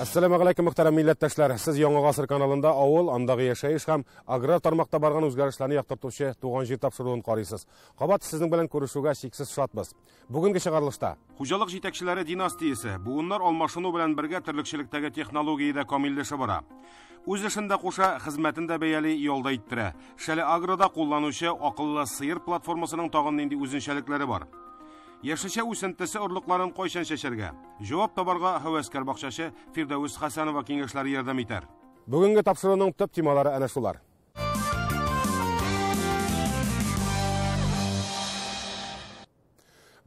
Әссәламәгаләйкүм, мөхтәрәм милләттәшләр. Сез Яңа Гасыр каналында авыл, андагы яшәеш һәм аграр тармакта барган үзгәрешләрне яктыртучы Туган җир тапшыруын карыйсыз. Кабат сезнең белән күрешүгә чиксез шатбыз. Бүгенге чыгарылышта хуҗалык җитәкчеләре династиясе, буыннар алмашыну белән бергә терлекчелектәге технология дә камилләшә бара. Үз эшен дә куша, хезмәтен дә бәяли, ялда иттерә. Шәле Агрода кулланучы акыллы сыер платформасының тагын нинди үзенчәлекләре бар? Яшелчә үсентесе орлыкларын кайчан чәчәргә? Җавап табарга һәвәскәр бакчачы Фирдәвес Хәсәнова киңәшләре ярдәм итәр. Бүгенге тапшыруның төп темалары әнә шулар.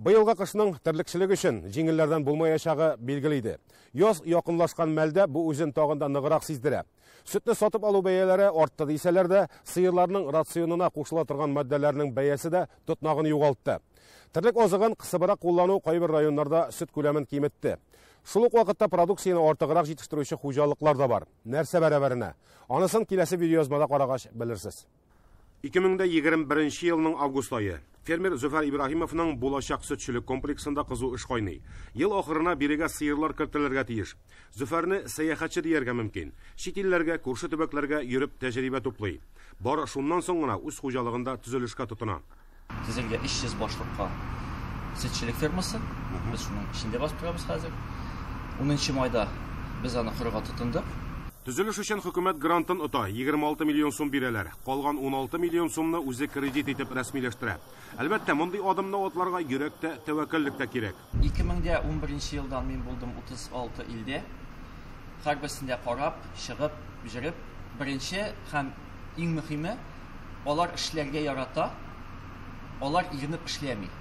Быелгы кышның терлекчелек өчен җиңелләрдән булмаячагы билгеле иде. Яз якынлашкан мәлдә бу үзен тагын да ныграк сиздерә. Сөтне сатып алу бәяләре артты дисәләр дә, сыерларның рационына кушыла торган матдәләрнең бәясе дә тотнагын югалтты. Терлек азыгын кысыбрак куллану кайбер районнарда сөт күләмен киметте. Шул ук вакытта продукцияне артыграк җитештерүче хуҗалыклар да бар. Нәрсә бәрабәренә? Анысын киләсе видеоязмада карагач белерсез. 2021 елның август ае. Фермер Зөфәр Ибраһимовның булачак сөтчелек комплексында кызу эш кайный. Ел ахырына бирегә сыерлар кертелергә тиеш. Зөфәрне сәяхәтче дияргә мөмкин. Чит илләргә, күрше төбәкләргә йөреп тәҗрибә туплый. Бары шуннан соң гына үз хуҗалыгында төзелешкә тотына. Төзелгән 300 башлыкка сөтчелек фермасы. Без шуның эчендә басып торабыз хәзер. 10 майда без аны корырга тотындык. Төзелеш өчен хөкүмәт грантын ота, 26 миллион сум бирәләр. Калган 16 миллион сумны үзе кредит итеп рәсмиләштерә. Әлбәттә, мондый адымны атларга йөрәк тә, тәвәккәллек тә кирәк. 2011 елдан мин булдым 36 илдә. Һәрберсендә карап, чыгып, йөреп, беренче һәм иң мөһиме, алар эшләргә ярата, алар иренеп эшләми.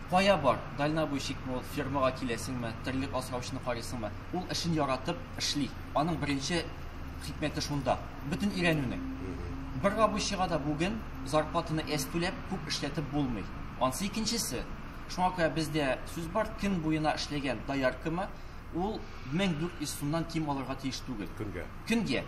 Кая бар, дальнобойщикмы ул, фермага киләсеңме, терлек асраучыны карыйсыңмы, ул эшен яратып эшли. Аның беренче хикмәте шунда. Бөтен өйрәнүнең. Бер рабочийга да бүген зарплатаны әз түләп, күп эшләтеп булмый. Ансы икенчесе. Шуңа күрә бездә сүз бар, көн буена эшләгән дояркамы, ул 1400 сумнан ким алырга тиеш түгел. Көнгә. Көнгә.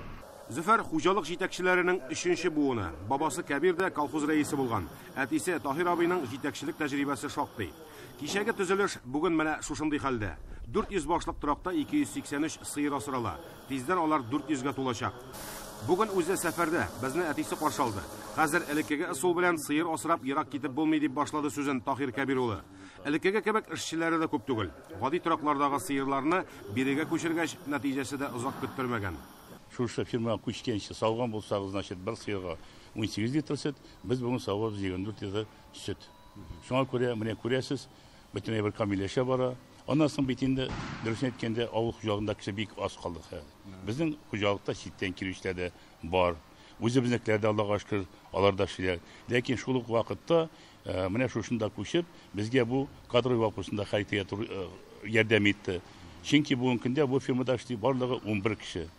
Зөфәр хуҗалык җитәкчеләренең өченче буыны. Бабасы Кәбир дә колхоз рәисе булган. Әтисе Таһир абыйның җитәкчелек тәҗрибәсе шактый. Кичәге төзелеш бүген менә шушындый хәлдә. 400 башлык торакта 283 сыер асрала. Тиздән алар 400гә тулачак. Бүген үзе сәфәрдә, безне әтисе каршы алды. Хәзер элеккеге ысул белән сыер асрап ерак китеп булмый дип башлады сүзен Таһир Кәбир улы. Элеккеге кебек эшчеләре дә күп түгел. Гади тораклардагы сыерларны бирегә күчергәч, нәтиҗәсе дә озак көттермәгән. Шушы фирмага күчкәнче сауган булсагыз, значит, бер сыерга 18 литр сөт, без бүген савабыз 24 литр сөт. Шуңа күрә менә күрәсез, бөтенләй бер камилләшә бара. Аннан соң бит инде, дөресен әйткәндә, авыл хуҗалыгында кеше бик аз калды хәзер. Безнең хуҗалыкта читтән килүчеләр дә бар. Үзебезнекеләр дә, Аллага шөкер, алар да эшлиләр. Ләкин шул ук вакытта менә шушында күчеп, безгә бу кадровый вопросында хәл итәргә ярдәм итте. Чөнки бүгенге көндә бу фирмада эшли барлыгы 11 кеше.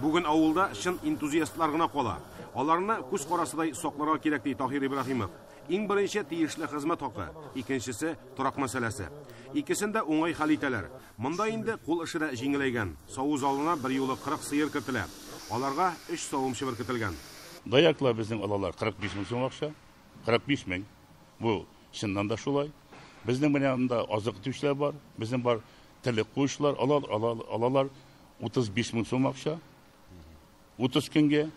Бүген авылда чын энтузиастлар гына кала. Аларны күз карасыдай сакларга кирәк, ди Таһир Ибраһимов. Иң беренче тиешле хезмәт хакы, икенчесе торак мәсьәләсе. Икесен дә уңай хәл итәләр. Монда инде кул эше дә җиңеләйгән. Саву залына бер юлы 40 сыер кертелә. Аларга 3 савымчы беркетелгән. Дояркалар безнең алалар 45 мең сум акча. 45 мең. Бу чыннан да шулай. Безнең менә монда азык итүчеләр бар, безнең бар терлек куючылар, алар алалар 35 мең сум акча. 30 көнгә.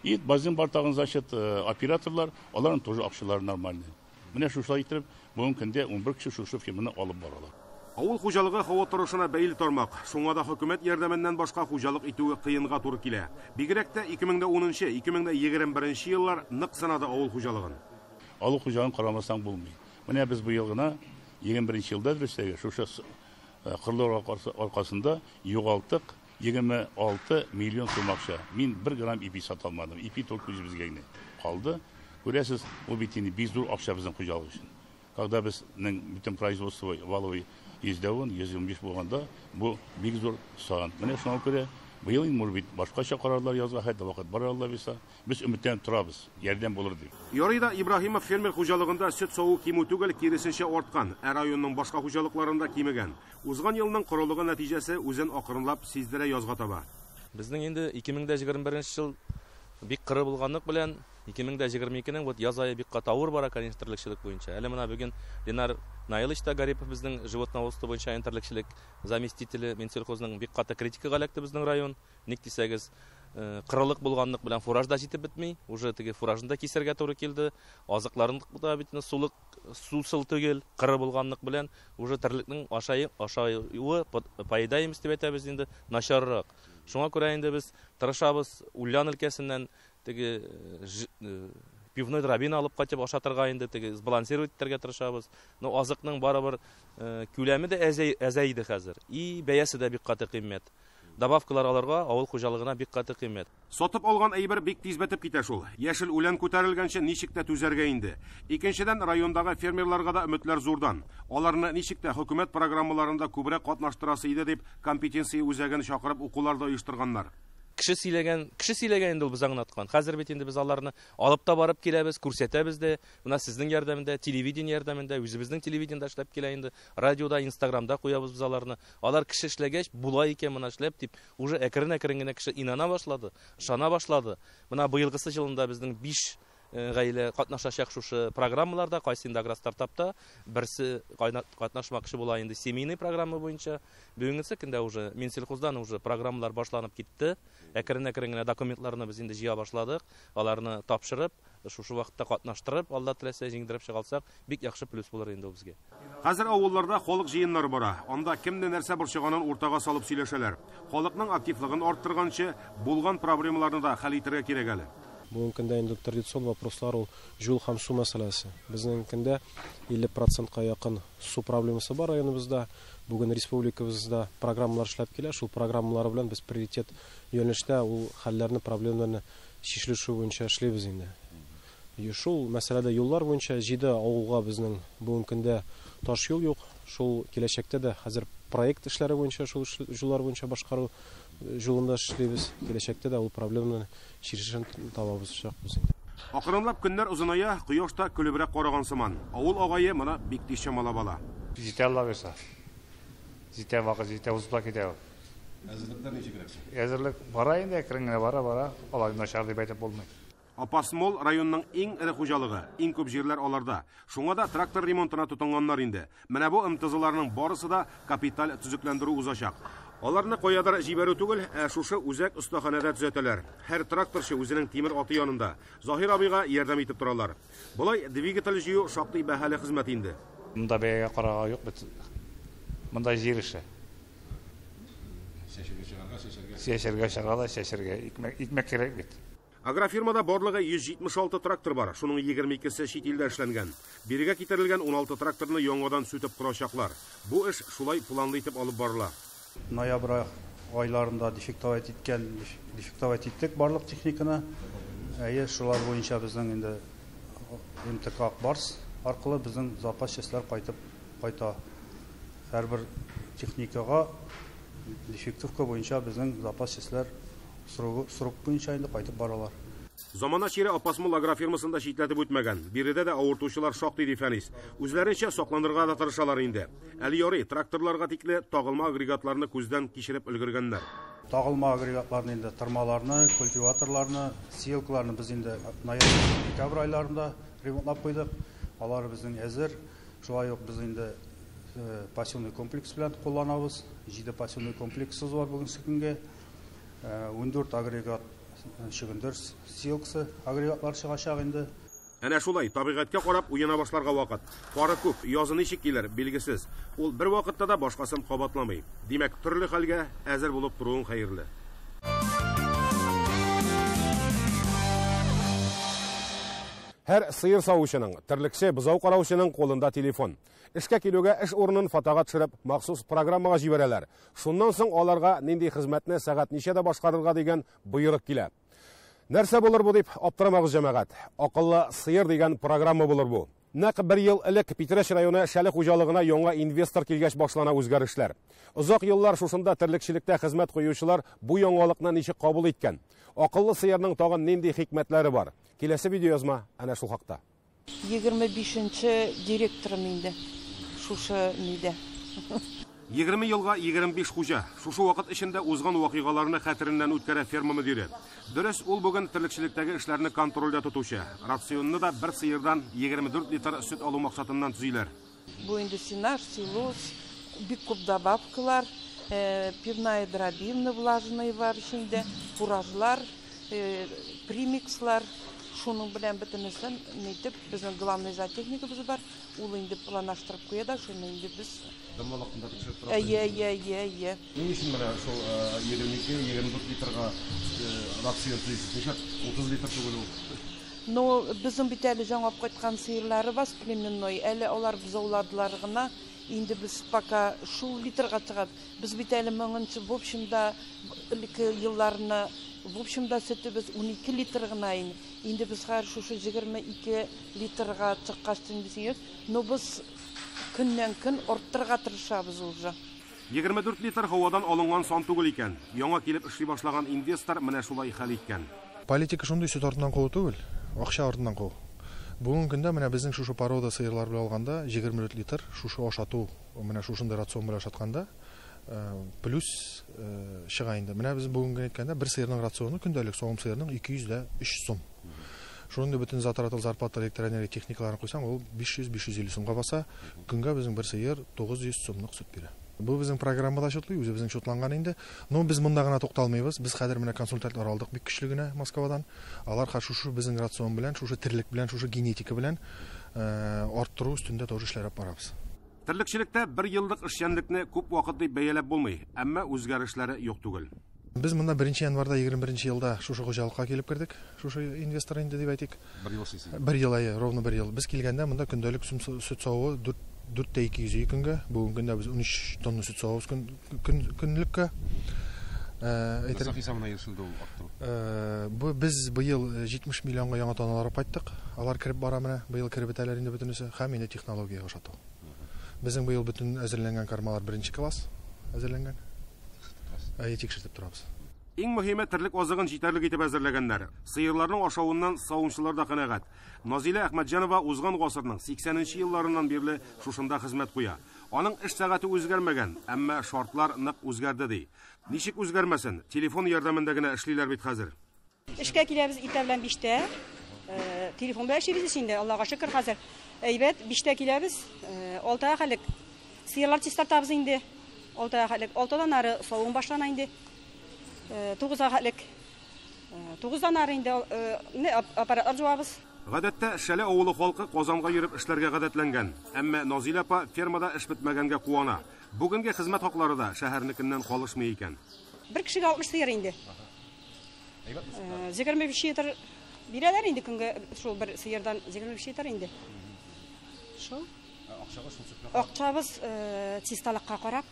И безнең бар тагын, значит, операторлар, аларның тоже акчалары нормальный. Менә шушылай итеп, бүгенге көндә 11 кеше шушы фирманы алып баралар. Авыл хуҗалыгы һава торышына бәйле тармак. Шуңа да хөкүмәт ярдәменнән башка хуҗалык итүе кыенга туры килә. Бигрәк тә 2010-2021 еллар нык сынады авыл хуҗалыгын. Авыл хуҗалыгын карамасаң булмый. Менә без быел гына 21 елда дөресрәге шушы кырлар аркасында югалттык 26 миллион сум акча. Мин 1 грамм ипи сата алмадым. Ипи только үзебезгә генә калды. Күрәсез, ул бит инде бик зур акча безнең хуҗалык өчен. Когда безнең бөтен производство валовый 110, 115 булганда, бу бик зур сан. Менә шуңа күрә быел инде, может быть, башкача карарлар язга, хәтта вакыт бар, Алла бирсә. Без өметләнеп торабыз, ярдәм булыр дип. Ярый да Ибраһимов фермер хуҗалыгында сөт саву кимү түгел, киресенчә арткан, ә районның башка хуҗалыкларында кимегән. Узган елның корылыгы нәтиҗәсе үзен акрынлап сиздерә язга таба. Безнең инде 2021 ел бик кыры булганлык белән 2022-нең вот яз ае бик каты авыр бара, конечно, терлекчелек буенча. Әле менә бүген Ленар Наилыч та Гарипов безнең животноводство буенча терлекчелек заместителе Минсельхозның бик каты критикага эләкте безнең район. Ник дисәгез, кырылык булганлык белән фураж да җитеп бетми. Уже теге фуражны да кисәргә туры килде. Азыкларын да бит сулык, сусыл түгел, кыры булганлык белән уже терлекнең ашаюы поедаемость дип әйтәбез инде начаррак. Шуңа күрә инде без тырышабыз Ульян өлкәсеннән теге пивной дробина алып кайтып ашатырга инде теге сбалансировать итәргә тырышабыз. Но азыкның барыбер күләме дә әзәйде хәзер. И бәясе дә бик каты кыйммәт. Добавкалар алырга авыл хуҗалыгына бик каты кыйммәт. Сатып алган әйбер бик тиз бетеп китә шул. Яшел үлән күтәрелгәнче ничек тә түзәргә инде. Икенчедән, райондагы фермерларга да өметләр зурдан. Аларны ничек тә хөкүмәт программаларында күбрәк катнаштырасы иде дип компетенция үзәген чакырып укулар да оештырганнар. Кеше сөйләгән, кеше сөйләгән инде ул без аңлаткан. Хәзер бит инде без аларны алып та барып киләбез, күрсәтәбез дә. Менә сезнең ярдәмендә, телевидение ярдәмендә, үзебезнең телевидениедә эшләп килә инде. Радиода, Инстаграмда куябыз без аларны. Алар кеше эшләгәч, була икән моны эшләп дип, уже әкрен-әкрен генә кеше инана башлады, ышана башлады. Менә быелгысы елында безнең 5 гаилә катнашачак шушы программаларда, кайсы инде агростартапта, берсе катнашмакчы була инде семейный программа буенча. Бүгенге көндә уже Минсельхоздан уже программалар башланып китте. Әкрен-әкрен генә документларны без инде җыя башладык. Аларны тапшырып, шушы вакытта катнаштырып, Алла теләсә җиңдереп чыга алсак, бик яхшы плюс булыр инде ул безгә. Хәзер авылларда халык җыеннары бара. Анда кемне нәрсә борчыганын уртага салып сөйләшәләр. Халыкның активлыгын арттырганчы, булган проблемаларны да хәл итәргә кирәк әле. Бүгенге көндә инде традицион вопрослар ул юл һәм су мәсьәләсе. Безнең көндә 50%-ка якын су проблемасы бар районыбызда. Бүген республикабызда программалар эшләп килә. Шул программалар белән без приоритет юнәлештә ул хәлләрне, проблемаларны чишелеше буенча эшлибез инде. Шул мәсьәләдә юллар буенча 7 авылга безнең бүгенге көндә таш юл юк. Шул киләчәктә дә хәзер проект эшләре буенча шул юллар буенча башкару юлында эшлибез. Киләчәктә дә ул проблеманы чишелешен табабыз чакбыз инде. Акрынлап көннәр озыная, кояш та көлебрәк караган сыман. Авыл агае моны бик тиз чамалап ала. Җитә Алла бирсә. Җитә вакыт, җитә узып та китә ул. Әзерлекләр ничегрәк? Әзерлек бара инде, әкрен генә бара-бара. Алай начар дип әйтеп булмый. Апасмол районның иң эре хуҗалыгы, иң күп җирләр аларда. Шуңа да трактор ремонтына тотынганнар инде. Менә бу МТЗларның барысы да капиталь төзекләндерү узачак. Аларны каядыр җибәрү түгел, ә шушы үзәк остаханәдә төзәтәләр. Һәр тракторчы үзенең тимер аты янында. Заһир абыйга ярдәм итеп торалар. Болай двигатель җыю шактый бәһале хезмәт инде. Монда бәягә карага юк бит. Монда җир эше. Чәчәргә чыгарга, чәчәргә. Чәчәргә чыга да, чәчәргә. Икмәк, икмәк кирәк бит. Агрофирмада барлыгы 176 трактор бар, шуның 22-се чит илдә эшләнгән. Бирегә китерелгән 16 тракторны яңадан сүтеп корачаклар. Бу эш шулай планлы итеп алып барыла. Ноябрь айларында дефектовать иткән, дефектовать иттек барлык техниканы. Әйе, шулар буенча безнең инде МТК Акбарс аркылы безнең запас частьлар кайтып кайта. Һәрбер техникага дефектовка буенча безнең запас частьлар срок буенча инде кайтып баралар. Замана чире Апасмол агрофирмасында читләтеп үтмәгән. Биредә дә авыртучылар шактый ди Фәнис. Үзләренчә сакланырга да тырышалар инде. Әле ярый, тракторларга тикле тагылма агрегатларны күздән кичереп өлгергәннәр. Тагылма агрегатларны инде тырмаларны, культиваторларны, сеялкаларны без инде ноябрь, декабрь айларында ремонтлап куйдык. Алар безнең әзер. Шулай ук без инде пассивный комплекс белән кулланабыз. 7 пассивный комплексыбыз бар бүгенге көнгә. 14 агрегат чөгендер сеялкасы агрегатлар чыгачак инде. Әнә шулай табигатькә карап уена башларга вакыт. Кары күп, язы ничек килер, билгесез. Ул бер вакытта да башкасын кабатламый. Димәк, төрле хәлгә әзер булып торуың хәерле. Һәр сыер савучының, терлекче, бозау караучының кулында телефон. Эшкә килүгә эш урынын фотога төшереп, махсус программага җибәрәләр. Шуннан соң аларга нинди хезмәтне сәгать ничәдә башкарырга дигән боерык килә. Нәрсә булыр бу дип аптырамагыз җәмәгать. Акыллы сыер дигән программа булыр бу. Нәкъ бер ел элек Питрәч районы Шәле хуҗалыгына яңа инвестор килгәч башлана үзгәрешләр. Озак еллар шушында терлекчелектә хезмәт куючылар бу яңалыкны ничек кабул иткән? Акыллы сыерның тагын нинди хикмәтләре бар? Киләсе видеоязма әнә шул хакта. 25-нче директорым инде. Шушы нидә. 20 елга 25 хуҗа. Шушы вакыт эчендә узган вакыйгаларны хәтереннән үткәрә ферма мөдире. Дөрес, ул бүген терлекчелектәге эшләрне контрольдә тотучы. Рационны да бер сыердан 24 литр сөт алу максатыннан төзиләр. Бу инде сенаж, силос, бик күп добавкалар, пивная дробина влажный бар эчендә, фуражлар, премикслар. Шуның белән бөтенесен нитеп, безнең главный зоотехникыбыз бар, ул инде планлаштырып куя да, шуны инде без Дымлылыкны да тикшереп торабыз. Әйе, әйе, әйе, әйе. Ни өчен менә шул 22-24 литрга рацион төзисез? Нишләп 30 литр түгел ул? Но безнең бит әле жаңа алып кайткан сыерларыбыз племенной, әле алар бозауладылар гына. Инде без пока шул литрга чыгабыз. Без бит әле моңынчы, в общем да, элекке елларны, в общем да, сөтебез 12 литр гына инде. Инде без хәзер шушы 22 литрга чыккач инде, но без көннән көн арттырырга тырышабыз уже. 24 литр һавадан алынган сан түгел икән. Яңа килеп эшли башлаган инвестор менә шулай хәл иткән. Политика шундый сөт артыннан куу түгел, акча артыннан куу. Бүгенге көндә менә безнең шушы порода сыерлар белән алганда 24 литр шушы ашату, менә шушындый рацион белән ашатканда плюс чыга инде. Менә без бүгенге әйткәндә бер сыерның рационы көндәлек савым сыерның 203 сум. Шуның бөтен затратал зарплата, электр энергия техникаларын куйсаң, ул 500-550 сумга баса. Көнгә безнең бер сыер 900 сумлык сөт бирә. Бу безнең программада шутлый, үзе безнең шутланган инде. Но без монда гына тукталмыйбыз. Без хәзер менә консультантлар алдык бик көчле генә Москвадан. Алар хәзер шушы безнең рацион белән, шушы терлек белән, шушы генетика белән арттыру өстендә тоже эшләр алып барабыз. Терлекчелектә бер еллык эшчәнлекне күп вакыт дип бәяләп булмый, әмма үзгәрешләре юк түгел. Без монда 1 январда 21 елда шушы хуҗалыкка килеп кердек. Шушы инвестор инде дип әйтик. Бер ел эшлисез. Бер ел ае, ровно бер ел. Без килгәндә монда көндәлек сөт савуы 4,200 көнгә. Бүгенге көндә без 13 тонна сөт савабыз көнлеккә. Нәрсә хисабына ирешелде ул арттыру? Бу без быел 70 миллионга яңа таналар алып кайттык. Алар кереп бара менә. Быел кереп бетәләр инде бөтенесе. Һәм инде технология ашату. Безнең быел бөтен әзерләнгән кармалар беренче класс әзерләнгән. Әйе, тикшертеп торабыз. Иң мөһиме терлек азыгын җитәрлек итеп әзерләгәннәр. Сыерларның ашавыннан савымчылар да канәгать. Назилә Әхмәтҗанова узган гасырның 80 елларыннан бирле шушында хезмәт куя. Аның эш сәгате үзгәрмәгән, әмма шартлар нык үзгәрде ди. Ничек үзгәрмәсен? Телефон ярдәмендә генә эшлиләр бит хәзер. Эшкә киләбез иртә белән 5-тә. Телефон белән эшлибез инде, Аллага шөкер хәзер. Әйбәт, 5-тә киләбез, 6-га хәлек. Сыерлар чистартабыз инде. 6-га хәлек. 6-дан ары савым башлана инде. 9-га хәлек. 9-дан ары инде аппаратлар жуабыз. Гадәттә Шәле авылы халкы Казанга йөреп эшләргә гадәтләнгән. Әмма Назилә апа фермада эш бетмәгәнгә куана. Бүгенге хезмәт хаклары да шәһәрнекеннән калышмый икән. Бер кешегә 60 сыер инде. 25 литр бирәләр инде көнгә, шул бер сыердан 25 литр инде. Шул. Акчабыз чисталыкка карап,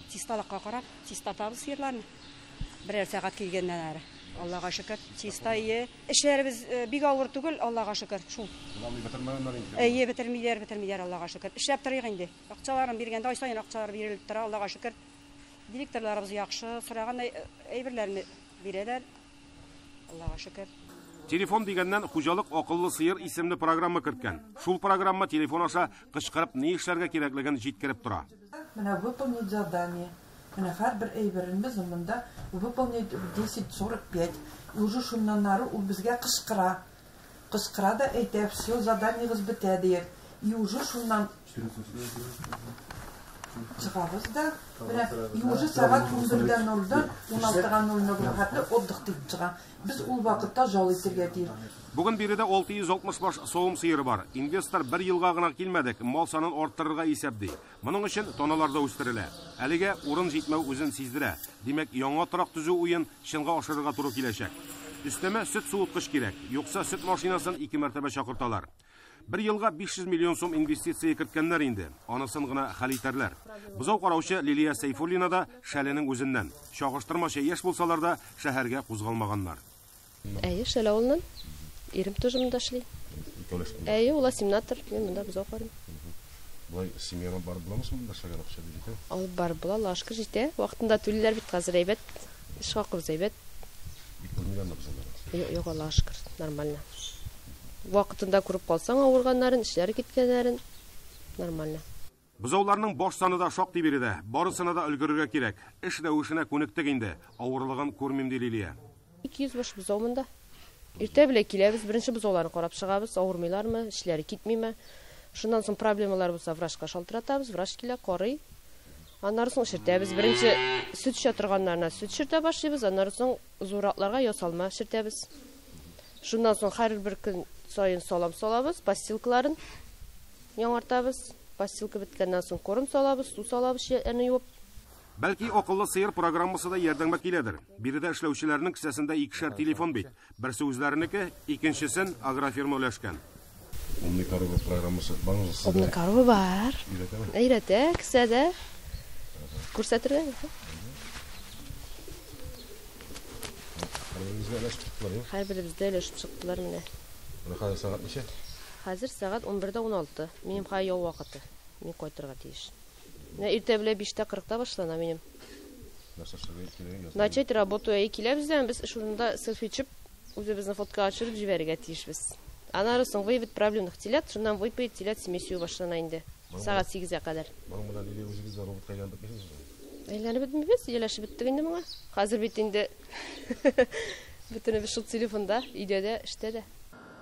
чисталыкка карап, чистартабыз сыерларны. Берәр сәгать килгәннән ары. Аллага шөкер, чиста ие. Эшләребез бик авыр түгел, Аллага шөкер, шул. Главный бетермәгәннәр инде. Әйе, бетермиләр, бетермиләр, Аллага шөкер. Эшләп торыйк инде. Акчаларын биргәндә ай саен акчалар бирелеп тора, Аллага шөкер. Директорларыбыз яхшы, сораган әйберләрне бирәләр. Аллага шөкер. Телефон дигәннән хуҗалык акыллы сыер исемле программа керткән. Шул программа телефон аша кычкырып ни эшләргә кирәклеген җиткереп тора. Менә выполнить задание. Менә һәрбер әйберен без монда выполнить в 10:45. И уже шуннан ары ул безгә кычкыра. Кычкыра да әйтә, все, заданиегез бетә дияр. И уже шуннан чыгабыз да, менә, и уже сәгать 11:00-дан 16:00 хәтле отдых дип чыга. Без ул вакытта жал итәргә тиеш. Бүген биредә 660 баш савым сыеры бар. Инвестор бер елга гына килмәдек, мал санын арттырырга исәп ди. Моның өчен таналар да үстерелә. Әлегә урын җитмәү үзен сиздерә. Димәк, яңа торак төзү уен чынга ашырырга туры киләчәк. Өстәмә сөт суыткыч кирәк, юкса сөт машинасын 2 мәртәбә чакырталар. Бер елга 500 миллион сум инвестиция керткәннәр инде. Анысын гына хәл итәрләр. Бозау караучы Лилия Сәйфуллина да Шәленең үзеннән. Чагыштырмача яшь булсалар да шәһәргә кузгалмаганнар. Әйе, Шәле авылыннан. Ирем тоже монда эшли. Әйе, ул ассиминатор, мин монда бозау карыйм. Болай семьяны барып буламы соң монда эшләгән акча җитә? Алып барып була, Аллага шөкер җитә. Вакытында түлиләр бит хәзер әйбәт. Эш хакыбыз әйбәт. Бик күрмиләр бозауларны. Юк, юк, Аллага шөкер, нормально. Вакытында күреп калсаң авырганнарын, эшләре киткәннәрен, нормально. Бозауларның баш саны да шактый биредә. Барысына да өлгерергә кирәк. Эш рәвешенә күнектек инде. Авырлыгын күрмим ди Лилия. 200 баш бозау монда. Иртә белән киләбез, беренче бозауларны карап чыгабыз, авырмыйлармы, эшләре китмиме. Шуннан соң проблемалар булса, врачка шалтыратабыз, врач килә, карый. Аннары соң эчертәбез. Беренче сөт эчә торганнарына сөт эчертә башлыйбыз, аннары соң зурракларга ясалма эчертәбез. Шуннан соң һәрбер көн саен салам салабыз, постилкаларын яңартабыз. Постилка беткәннән соң корм салабыз, су салабыз, чиләкләрне юып. Бәлки акыллы сыер программасы да ярдәмгә киләдер. Биредә эшләүчеләрнең кесәсендә икешәр телефон бит. Берсе үзләренеке, икенчесен агрофирма өләшкән. Умный корова программасы бармы сездә? Умный корова бар. Өйрәтәме? Өйрәтә, кесәдә. Күрсәтергә. Һәрберебезгә өләшеп чыктылар, юк? Һәрберебездә өләшеп чыктылар менә. Менә хәзер сәгать ничә? Хәзер сәгать 11:16. Минем хәзер ял вакыты. Мин кайтырга тиеш. Менә иртә белән 5:40-та башлана минем. Нәрсә эшләргә кирәк? Язмам. Начать работу әй киләбез дә, без эш урынында селфи төшеп, үзебезне фотога төшереп җибәрергә тиешбез. Аннары соң вывод проблемных телят, шуннан выпоить телят смесью башлана инде. Сәгать 8-гә кадәр. Моның белән өйдә үзегез дә роботка әйләнеп бетмисезме? Әйләнеп бетмибез, ияләшеп беттек инде моңа. Хәзер бит инде бөтенебез шул телефонда, өйдә дә, эштә дә.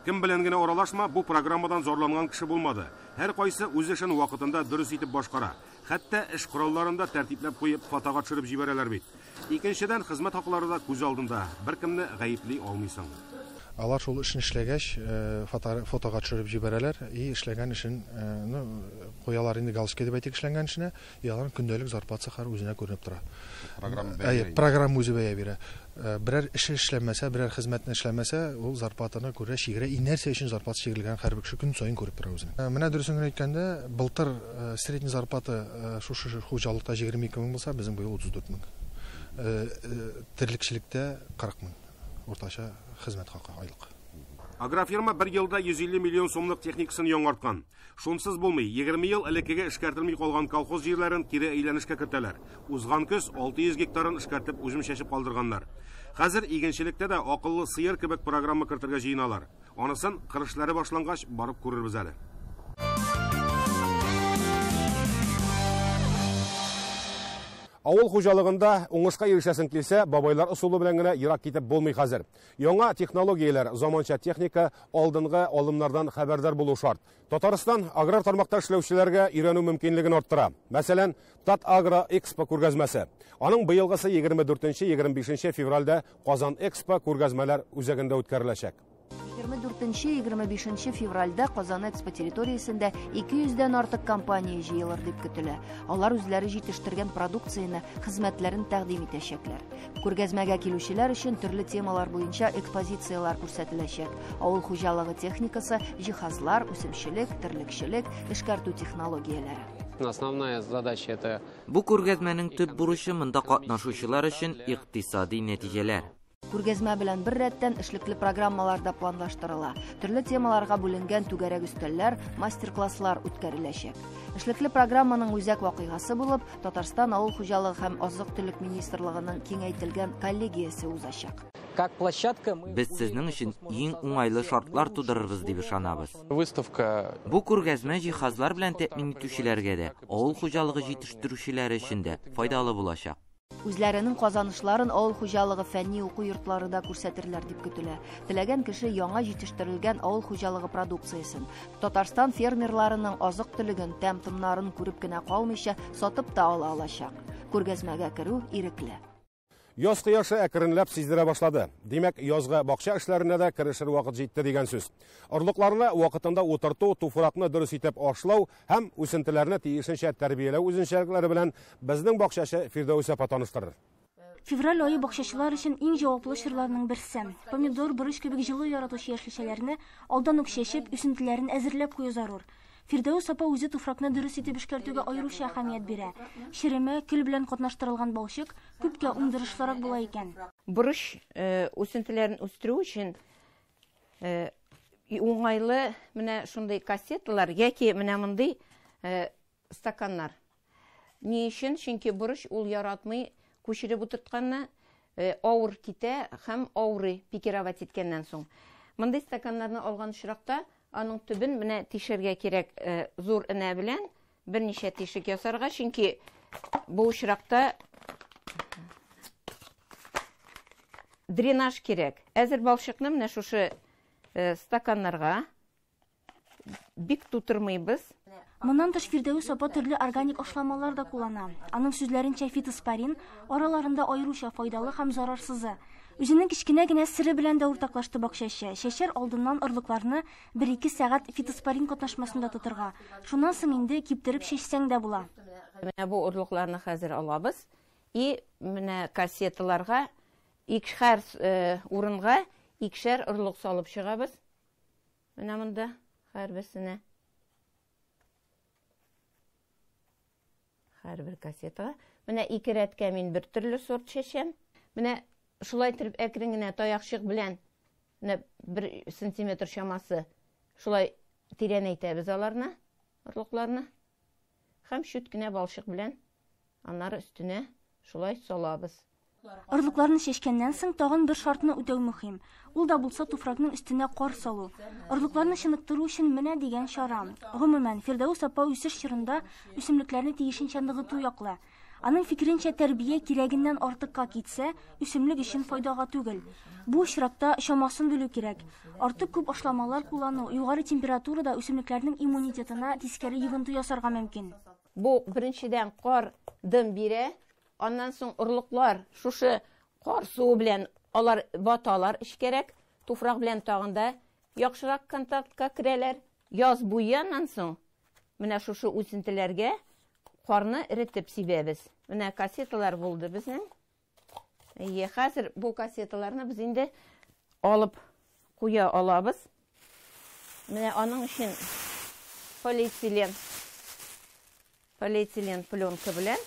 Кем белән генә аралашма, бу программадан зарланган кеше булмады. Һәр кайсы үз эшен вакытында дөрес итеп башкара. Хәтта эш коралларын да тәртипләп куеп, фотога төшереп җибәрәләр бит. Икенчедән, хезмәт хаклары да күз алдында. Беркемне гаепли алмыйсың. Алар шул эшне эшләгәч, фотога төшереп җибәрәләр и эшләгән эшен, ну, куялар инде галочка дип әйтик эшләнгән эшенә, и аларның көндәлек зарплатасы һәр үзенә күренеп тора. Программа бәя Әйе, бирә. программа үзе бәя бирә. Берәр эше эшләнмәсә, берәр хезмәтне эшләмәсә, ул зарплатаны күрә, чигерә. И нәрсә өчен зарплата чигерелгән һәрбер кеше көн саен күреп тора үзен. Менә дөресен генә әйткәндә, былтыр средний зарплата шушы хуҗалыкта 22 мең булса, безнең быел 34 мең. Терлекчелектә 40 мең уртача хезмәт хакы айлык. Агрофирма бер елда 150 миллион сумлык техникасын яңарткан. Шунсыз булмый, 20 ел элеккеге эшкәртелми калган колхоз җирләрен кире әйләнешкә кертәләр. Узган көз 600 гектарын эшкәртеп үзем чәчеп калдырганнар. Хәзер игенчелектә дә акыллы сыер кебек программа кертергә җыеналар. Анысын кыр эшләре башлангач барып күрербез әле. Авыл хуҗалыгында уңышка ирешәсең килсә, бабайлар ысулы белән генә ерак китеп булмый хәзер. Яңа технологияләр, заманча техника, алдынгы алымнардан хәбәрдар булу шарт. Татарстан аграр тармакта эшләүчеләргә өйрәнү мөмкинлеген арттыра. Мәсәлән, Татагро Экспо күргәзмәсе. Аның быелгысы егерме дүртенче, егерме бишенче февральдә Казан Экспо күргәзмәләр үзәгендә үткәреләчәк. Егерме дүртенче, егерме бишенче февральдә Казан Экспо территориясендә ике йөздән артык компания җыелыр дип көтелә. Алар үзләре җитештергән продукцияне, хезмәтләрен тәкъдим итәчәкләр. Күргәзмәгә килүчеләр өчен төрле темалар буенча экспозицияләр күрсәтеләчәк. Авыл хуҗалыгы техникасы, җиһазлар, үсемчелек, терлекчелек, эшкәртү технологияләре. Основная задача это Бу күргәзмәнең төп бурычы монда катнашучылар өчен икътисади нәтиҗәләр. Күргәзмә белән бер рәттән эшлекле программалар да планлаштырыла. Төрле темаларга бүленгән түгәрәк өстәлләр, мастер-класслар үткәреләчәк. Эшлекле программаның үзәк вакыйгасы булып, Татарстан авыл хуҗалыгы һәм азык-төлек министрлыгының киңәйтелгән коллегиясе узачак. Как площадка мы Без сезнең өчен иң уңайлы шартлар тудырырбыз дип ышанабыз. Выставка Бу күргәзмә җиһазлар белән тәэмин итүчеләргә дә, авыл хуҗалыгы җитештерүчеләре өчен дә файдалы булачак. Үзләренең казанышларын авыл хуҗалыгы фәнни уку йортлары да күрсәтерләр дип көтелә. Теләгән кеше яңа җитештерелгән авыл хуҗалыгы продукциясен, Татарстан фермерларының азык-төлеген, тәм-томнарын күреп кенә калмыйча сатып та ала алачак. Күргәзмәгә керү ирекле. Яз кояшы әкренләп сиздерә башлады. Димәк, язгы бакча эшләренә дә керешер вакыт җитте дигән сүз. Орлыкларны вакытында утырту, туфракны дөрес итеп ашлау һәм үсентеләрне тиешенчә тәрбияләү үзенчәлекләре белән безнең бакчачы Фирдәүс апа таныштырыр. Февраль ае бакчачылар өчен иң җаваплы чорларның берсе. Помидор, борыч кебек җылы яратучы яшелчәләрне алдан ук чәчеп, үсентеләрен әзерләп кую зарур. Фирдәүс апа үзе туфракны дөрес итеп эшкәртүгә аеруча әһәмият бирә. Череме, көл белән катнаштырылган балчык күпкә уңдырышлырак була икән. Борыч үсентеләрен үстерү өчен уңайлы менә шундый кассеталар яки менә мондый стаканнар. Ни өчен? Чөнки борыч ул яратмый күчереп утыртканны, авыр китә һәм авырый пикировать иткәннән соң. Мондый стаканнарны алган очракта аның төбен менә тишергә кирәк зур энә белән берничә тишек ясарга, чөнки бу очракта дренаж кирәк. Әзер балчыкны менә шушы стаканнарга бик тутырмыйбыз. Моннан тыш Фирдәвес апа төрле органик ашламалар да куллана. Аның сүзләренчә, фитоспорин араларында аеруча файдалы һәм зарарсызы. Үзенең кечкенә генә сере белән дә уртаклашты бакчачы. Чәчәр алдыннан орлыкларны бер-ике сәгать фитоспорин катнашмасында тотырга. Шуннан соң инде киптереп чәчсәң дә була. Менә бу орлыкларны хәзер алабыз. И менә кассеталарга икешәр урынга икешәр орлык салып чыгабыз. Менә монда һәрберсенә. Һәрбер кассетага. Менә ике рәткә мин бер төрле сорт чәчәм. Менә шулай итеп әкрен генә таякчык белән менә 1 сантиметр чамасы шулай тирәнәйтәбез аларны, орлыкларны. Һәм чүт кенә балчык белән аннары өстенә шулай салабыз. Орлыкларны чәчкәннән соң тагын бер шартны үтәү мөһим. Ул да булса туфракның өстенә кар салу. Орлыкларны чыныктыру өчен менә дигән чара. Гомумән, Фирдәүс апа үсеш чорында үсемлекләрне тиешенчә ныгыту яклы. Аның фикеренчә, тәрбия кирәгеннән артыкка китсә, үсемлек өчен файдага түгел. Бу очракта чамасын белү кирәк. Артык күп ашламалар куллану югары температурада үсемлекләрнең иммунитетына тискәре йогынты ясарга мөмкин. Бу беренчедән кар дым бирә, аннан соң орлыклар шушы кар суы белән алар баталар эчкәрәк, туфрак белән тагын да яхшырак контактка керәләр. Яз буе аннан соң менә шушы үсентеләргә карны эретеп сибәбез. Менә кассеталар булды безнең. Әйе, хәзер бу кассеталарны без инде алып куя алабыз. Менә аның өчен полиэтилен пленка белән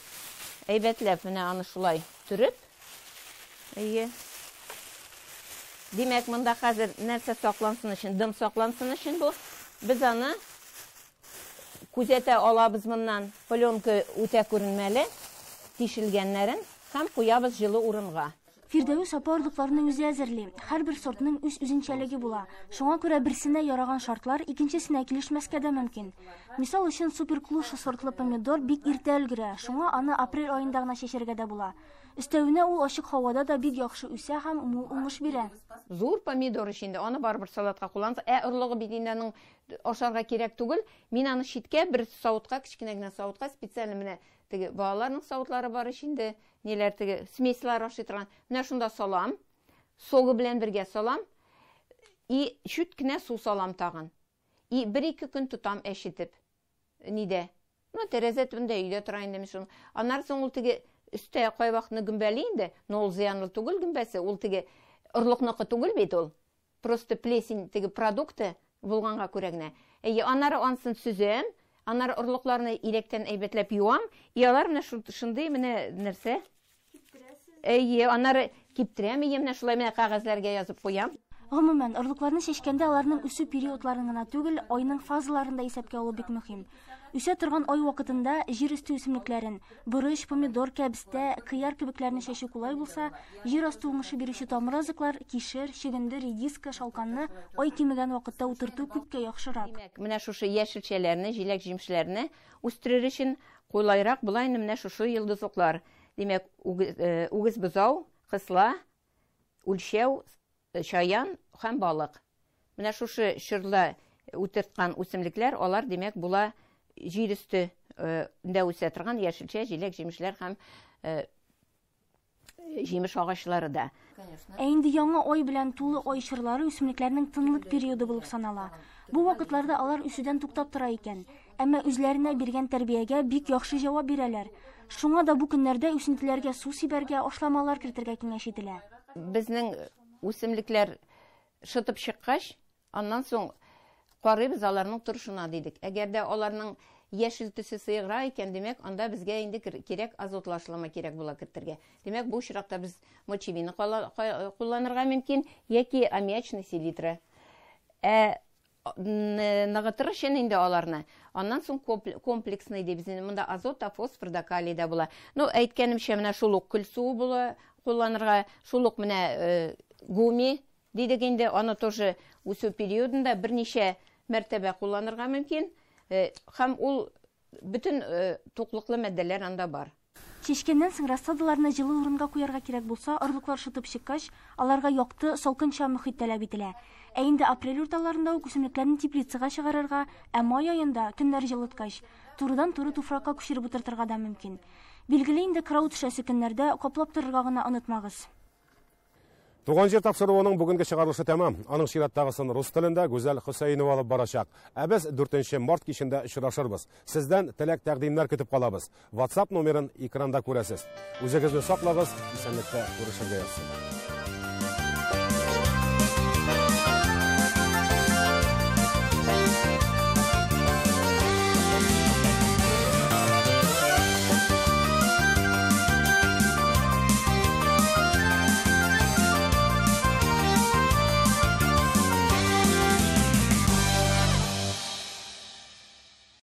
әйбәтләп менә аны шулай төреп. Әйе. Димәк, монда хәзер нәрсә саклансын өчен, дым саклансын өчен бу. Без аны күзәтә алабыз моннан. Пленка үтә күренмәле, тишелгәннәрен һәм куябыз җылы урынга. Фирдәвес апа орлыкларны үзе әзерли. Һәрбер сортның үз үзенчәлеге була. Шуңа күрә берсенә яраган шартлар икенчесенә килешмәскә дә мөмкин. Мисал өчен, суперклуша сортлы помидор бик иртә өлгерә. Шуңа аны апрель аенда гына чәчәргә дә була. Өстәвенә ул ачык һавада да бик яхшы үсә һәм мул уңыш бирә. Зур помидор өчен инде аны барыбер салатка кулланса, ә орлыгы бит инде аның ашарга кирәк түгел. Мин аны читкә бер савытка, кечкенә генә савытка специально менә теге балаларның савытлары бар ич инде, ниләр теге смесьлар ашый торган. Менә шунда салам, согы белән бергә салам и чүт кенә су салам тагын. И бер-ике көн тотам әчетеп. Нидә? Ну, тәрәзә төбендә өйдә тора инде мин шуны. Аннары соң ул теге өстә кайвакытны гөмбәли инде, но ул зыянлы түгел гөмбәсе, ул теге орлыкныкы түгел бит ул. Просто плесень теге продукты булганга күрә генә. Әйе, аннары ансын сөзәм, аннары орлыкларны иләктән әйбәтләп юам, и алар менә шундый менә нәрсә. Әйе, аннары киптерәм, әйе, менә шулай менә кәгазьләргә язып куям. Гомумән, орлыкларны чәчкәндә аларның үсү периодларын гына түгел, айның фазаларын да исәпкә алу бик мөһим. Үсә торган ай вакытында җир өсте үсемлекләрен, борыч, помидор, кәбестә, кыяр кебекләрне чәчү кулай булса, җир асты уңышы бирүче тамыр азыклар, кишер, чөгендер, редиска, шалканны ай кимегән вакытта утырту күпкә яхшырак. Димәк, менә шушы яшелчәләрне, җиләк-җимешләрне үстерер өчен кулайрак була инде менә шушы йолдызлыклар. Димәк, үгез бозау, кысла, үлчәү, чаян һәм балык. Менә шушы чорда утырткан үсемлекләр, алар, димәк, була җир өсте-ндә үсә торган яшелчә, җиләк-җимешләр һәм җимеш агачлары да. Ә инде яңа ай белән тулы ай чорлары үсемлекләрнең тынлык периоды булып санала. Бу вакытларда алар үсүдән туктап тора икән. Әмма үзләренә биргән тәрбиягә бик яхшы җавап бирәләр. Шуңа да бу көннәрдә үсентеләргә су сибәргә, ашламалар кертергә киңәш ителә. Безнең үсемлекләр шытып чыккач, аннан соң карыйбыз аларның торышына дидек. Әгәр дә аларның яшел төсе сыеграк икән, димәк, анда безгә инде кирәк азотлы ашлама кирәк була кертергә. Димәк, бу очракта без мочевина кулланырга мөмкин яки аммиачный селитра. Ә ныгытыр өчен инде аларны, аннан соң комплексный дибез инде. Монда азот та, фосфор да, калий да була. Ну, әйткәнемчә, менә шул ук көл суы була кулланырга, шул ук менә гуми дидек инде, аны тоже үсү периодында берничә мәртәбә кулланырга мөмкин. Һәм ул бөтен туклыклы матдәләр анда бар. Чәчкәннән соң рассадаларны җылы урынга куярга кирәк булса, орлыклар шытып чыккач, аларга якты, салкынча мохит таләп ителә. Ә инде апрель урталарында ук үсемлекләрне теплицага чыгарырга, ә май аенда, көннәр җылыткач, турыдан-туры туфракка күчереп утыртырга да мөмкин. Билгеле инде, кырау төшәсе көннәрдә каплап торырга гына онытмагыз. Туган җир тапшыруының бүгенге чыгарылышы тәмам. Аның чираттагысын рус телендә Гүзәл Хөсәенова алып барачак. Ә без 4 март кичендә очрашырбыз. Сездән теләк-тәкъдимнәр көтеп калабыз. WhatsApp номерын экранда күрәсез. Үзегезне саклагыз, исәнлектә күрешергә язсын.